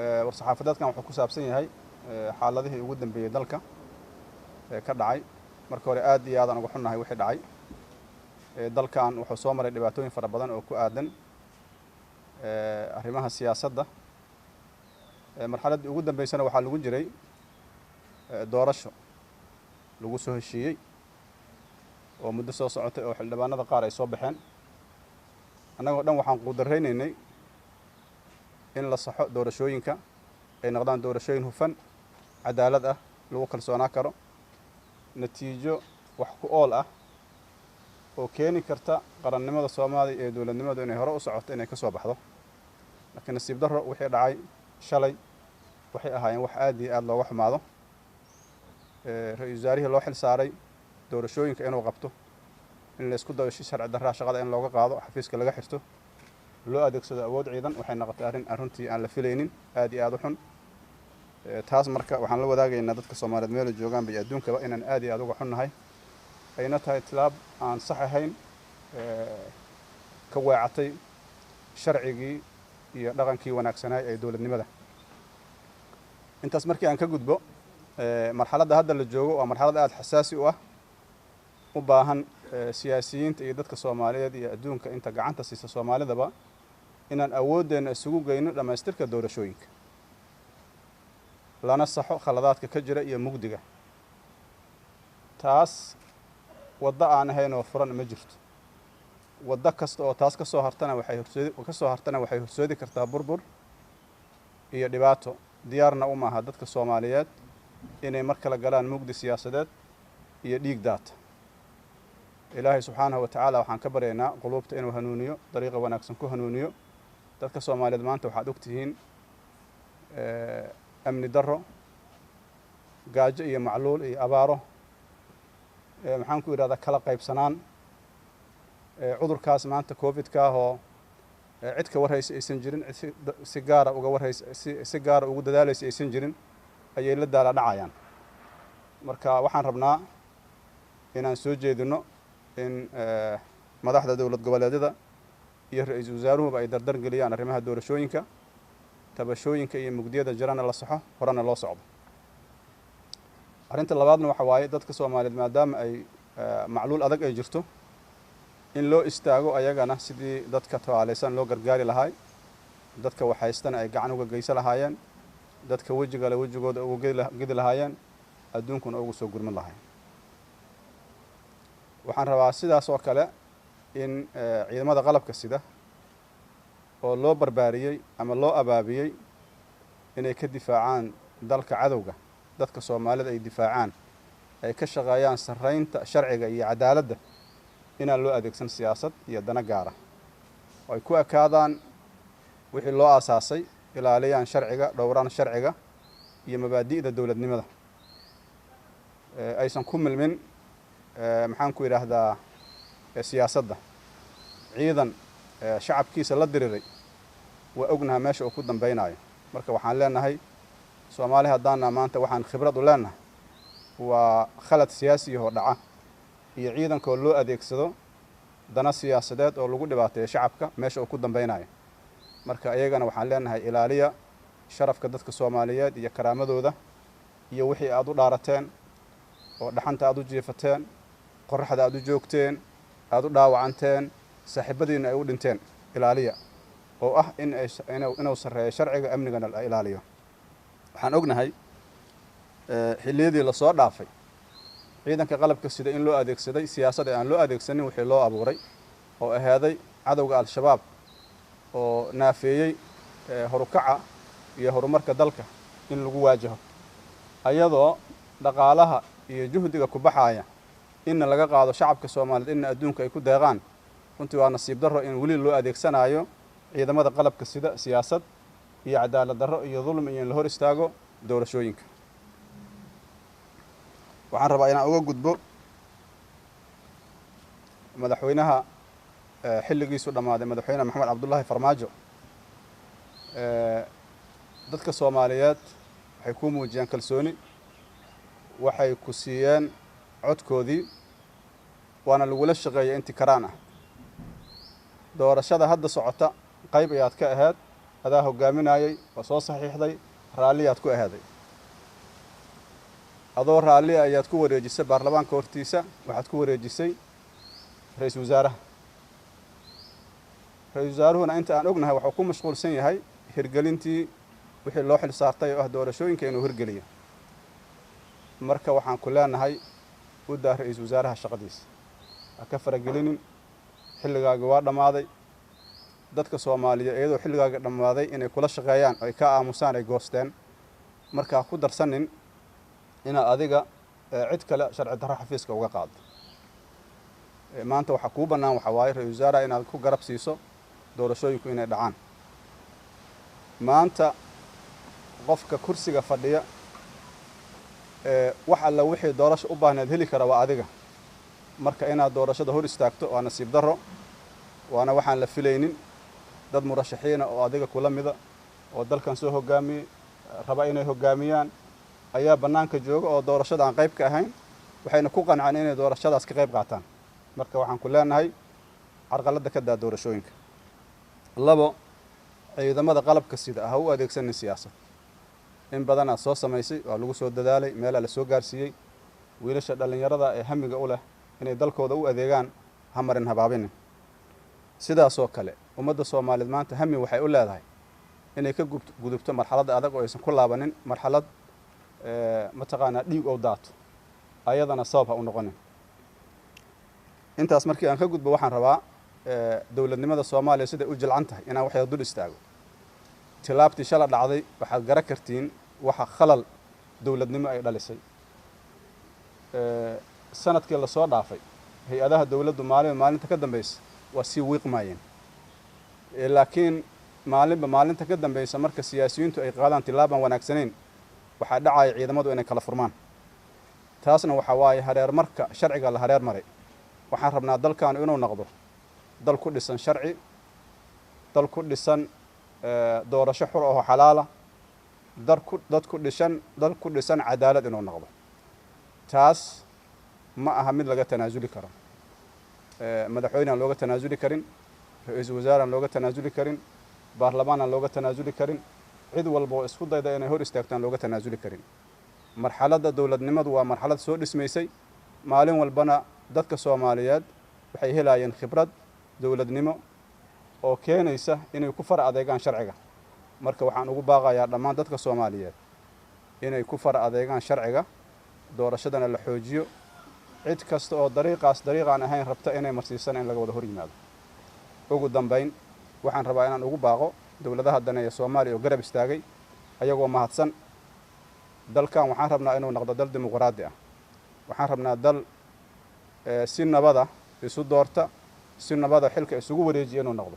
War-saxaafadeedkan wuxuu ku saabsan yahay xaaladihii ugu dambeeyey dalka ee ka dhacay. Marka hore aad iyo aadaan uga xunnahay wixii dhacay. Dalkan wuxuu soo maray dhibaatooyin fara badan oo ku aadan arrimaha siyaasadda. Marxaladdii ugu dambeysana waxaa lagu jiray doorasho lagu soo heshiiyey oo muddo soo socotay oo xildhibaanada qaar ay soo baxeen. Annagoo dhan waxaan quudarraynaynay in la saxo doorashooyinka, ay noqdaan doorashooyin hufan, cadaalad ah, lagu kalsoonaa karo, natiijo wax ku ool ah oo keeni karta qarannimada Soomaaliya iyo dowladnimadu inay hore u socoto inay ka soo baxdo. Laakiin nasiib darro, wixii dhacay shalay waxay ahaayeen wax aad iyo aad looga xumaado. Ra-iisul wasaarihii loo xil saaray doorashooyinka inuu qabto in la isku dayo si sharci darraa shaqada in looga qaado, xafiiska laga xirto, loo adeegsado awood ciidan, waxay noqotay arrin aan runtii aan la filaynin, aad iyo aad u xun. Taas marka waxaan la wadaagaynaa dadka Soomaaliyeed meel ay joogaanba iyo adduunkaba inaan aad iyo aad uga xunnahay, ayna tahay tilaab aan sax ahayn, ka weecatay sharcigii iyo dhaqankii wanaagsanaay ee dowladnimada. Intaas markii aan ka gudbo, marxaladda hadda la joogo waa marxalad aada xasaasi u ah, u baahan siyaasiyiinta iyo dadka Soomaaliyeed iyo adduunka inta gacanta siisa Soomaalidaba inaan awooddeenna isugu geyno dhammaystirka doorashooyinka, lana saxo khaladaadka ka jira iyo mugdiga. Taas waddo aan ahayn oo furan ma jirto. Waddo kasta oo taas kasoo hartana waxay horsoodi ka soo hartana waxay horsoodi kartaa burbur iyo dhibaato. Diyaarna u maaha dadka Soomaaliyeed inay mar kale galaan mugdi siyaasadeed iyo dhiig daata. Ilaahay subxaanahu wa tacaala waxaan ka baryaynaa quluubta inuu hanuuniyo, dariiqa wanaagsan ku hanuuniyo. Dadka Soomaaliyeed maanta waxaad ogtihiin amni darro, gaajo iyo macluul iyo abaaro, maxaan ku idhahdaa, kala qaybsanaan, cudurkaas maanta Covid-ka ah oo cid ka warhaysa aysan jirin, cid si gaara uga warhaysa, si gaara ugu dadaalaysa aysan jirin, ayay la daala dhacayaan. Marka waxaan rabnaa inaan soo jeedino in madaxda dowlad goboleedyada iyo ra-iisul wasaaruhuba ay dardar geliyaan arrimaha doorashooyinka, tabashooyinka iyo mugdiyada jirana la saxo, horena loo socdo. Arrinta labaadna waxa waaye, dadka Soomaaliyeed maadaama ay macluul adag ay jirto, in loo istaago ayagana sidii dadka tabaalaysan loo gargaari lahaay, dadka waxhaystana ay gacan uga geysan lahaayeen, dadka wejigale wejigooda ugu gedi lahaayeen, adduunkuna ugu soo gurman lahayn. Waxaan rabaa sidaas oo kale in ciidamada qalabka sida oo loo barbaariyey ama loo abaabiyey inay ka difaacaan dalka cadowga, dadka Soomaalida ay difaacaan, ay ka shaqeeyaan sarreynta sharciga iyo cadaaladda, inaan loo adeegsan siyaasad iyo dana gaara, oo ay ku ekaadaan wixii loo aasaasay, ilaaliyaan sharciga, dhowraan sharciga iyo mabaadi'da dowladnimada, aysan ku milmin, maxaan ku yidhaahdaa, siyaasadda. Ciidan shacabkiisa la diriray waa ognaha meesha uu ku dambaynayo. Marka waxaan leenahay, Soomaali haddaana maanta waxaan khibrad u leenahay waa khalad siyaasiyahoo dhaca iyo ciidankoo loo adeegsado dana siyaasadeed oo lagu dhibaateeyo shacabka, meesha uu ku dambaynayo. Marka iyagana waxaan leenahay, ilaaliya sharafka dadka Soomaaliyeed iyo karaamadooda iyo wixii aada u dhaarateen oo dhaxanta aada u jiifateen, qoraxda aada u joogteen, aada u dhaawacanteen, saaxiibadiina ay u dhinteen, ilaaliya, oo ah in ay inuu sarreeyo sharciga, amnigana la ilaaliyo. Waxaan ognahay xilliyadii lasoo dhaafay ciidanka qalabka sida in loo adeegsaday siyaasad ee aan loo adeegsanin wixii loo abuuray oo ahaaday cadowga Al-Shabaab oo naafeeyey horukaca iyo horumarka dalka in lagu waajaho, ayadoo dhaqaalaha iyo juhdiga ku baxaaya inna laga qaado shacabka Soomaaliyeed, inna adduunka ay ku deeqaan. Runtii waa nasiib darro in weli loo adeegsanayo ciidamada qalabka sida siyaasad iyo cadaalad darro iyo dulmi iyo in la hor istaago doorashooyinka. Waxaan rabaa inaan uga gudbo madaxweynaha xilligiisu dhammaaday, Madaxweyne Maxamed Cabdullaahi Farmaajo. Dadka Soomaaliyeed waxay kuu muujiyeen kalsooni, waxay ku siiyeen codkoodii, waana lagula shaqeeyay intii karaan ah. Doorashada hadda socota qayb ayaad ka ahayd. Adaa hogaaminayay, waa soo saxiixday, raalliyaad ku ahaday. Adoo raalli ayaad ku wareejisay baarlamaanka hortiisa, waxaad ku wareejisay ra-iisul wasaaraha. Ra-iisul wasaaruhuna inta aan ognahay waxuu ku mashquulsan yahay hirgelintii wixii loo xil saartay oo ah doorashooyinka inuu hirgeliyo. Marka waxaan ku leenahay, u daa ra-iisul wasaaraha shaqadiisa, ha ka faragelinin. Xilligaagi waa dhammaaday. Dadka Soomaaliya iyadoo xilligaagi dhammaaday inay kula shaqeeyaan ay ka aamusaan ay goosteen. Marka ha ku darsanin inaad adiga cid kale sharci darro xafiiska uga qaado. Maanta waxaa kuu bannaan waxaa waaye ra-isul wasaaraha inaad ku garab siiso doorashooyinku inay dhacaan. Maanta qofka kursiga fadhiya wax alla wixii doorasho u baahneed heli kara waa adiga. Marka inaad doorashada hor istaagto waa nasiib darro, waana waxaan la filaynin. Dad murashaxiina oo adiga kula mida oo dalkan soo hoggaamiyey raba inay hoggaamiyaan ayaa bannaanka jooga oo doorashada aan qayb ka ahayn, waxayna ku qanceen inay doorashadaas ka qayb qaataan. Marka waxaan ku leenahay, carqaladda ka daa doorashooyinka. Labo, ciidamada qalabka sida ha u adeegsanin siyaasad. In badanaad soo samaysay, waa lagu soo dadaalay, meelaa la soo gaarsiiyey. Wiilasha dhallinyarada ee hamiga u leh inay dalkooda u adeegaan ha marin habaabinin. Sidaasoo kale ummadda Soomaaliyeed maanta hami waxay u leedahay inay ka gudubto marxaladda adag oo aysan ku laabanin marxalad mataqaanaa dhiig oo daato, ayadana sabab ha u noqonin. Intaas markii aan ka gudbo, waxaan rabaa dowladnimada Soomaaliya siday u jilcan tahay inaan waxyar dul istaago. Tilaabtii shala dhacday waxaad garan kartiin waxa khalal dowladnimo ay dhalisay. Sanadkii lasoo dhaafay hay-adaha dowladdu maalin maalinta ka dambeysa waa sii wiiqmaayeen, laakiin maalinba maalinta ka dambeysa marka siyaasiyiintu ay qaadaan tilaabaan wanaagsanayn, waxaa dhacaya ciidamadu inay kala furmaan. Taasna waxaa waaye hareer marka sharciga la hareer maray. Waxaan rabnaa dalkaanu inuu noqdo dal ku dhisan sharci, dal ku dhisan doorasho xur oo xalaala, dad ku dhisan, dal ku dhisan cadaalad inuu noqdo. Taas ma aha mid laga tanaasuli karo. Madaxweyne aan looga tanaasuli karin, ra-iisul wasaare aan looga tanaasuli karin, baarlamaan aan looga tanaasuli karin, cid walba oo isku dayda inay hor istaagtaan looga tanaasuli karin. Marxaladda dowladnimadu waa marxalad soo dhismaysay. Maalin walbana dadka Soomaaliyeed waxay helayeen khibrad dowladnimo oo keenaysa inay ku fara adeegaan sharciga. Marka waxaan ugu baaqayaa dhammaan dadka Soomaaliyeed inay ku fara adeegaan sharciga, doorashadana la xoojiyo. Cid kasta oo dariiqaas dariiqaan ahayn rabta inay marsiisana in laga wada hor yimaado. Ugu dambayn, waxaan rabaa inaan ugu baaqo dowladaha daneeya Soomaaliya oo garab istaagay ayagoo mahadsan. Dalkan waxaan rabnaa inuu noqdo dal dimuqraadi ah. Waxaan rabnaa dal si nabada isu doorta, si nabada xilka isugu wareejiya inuu noqdo.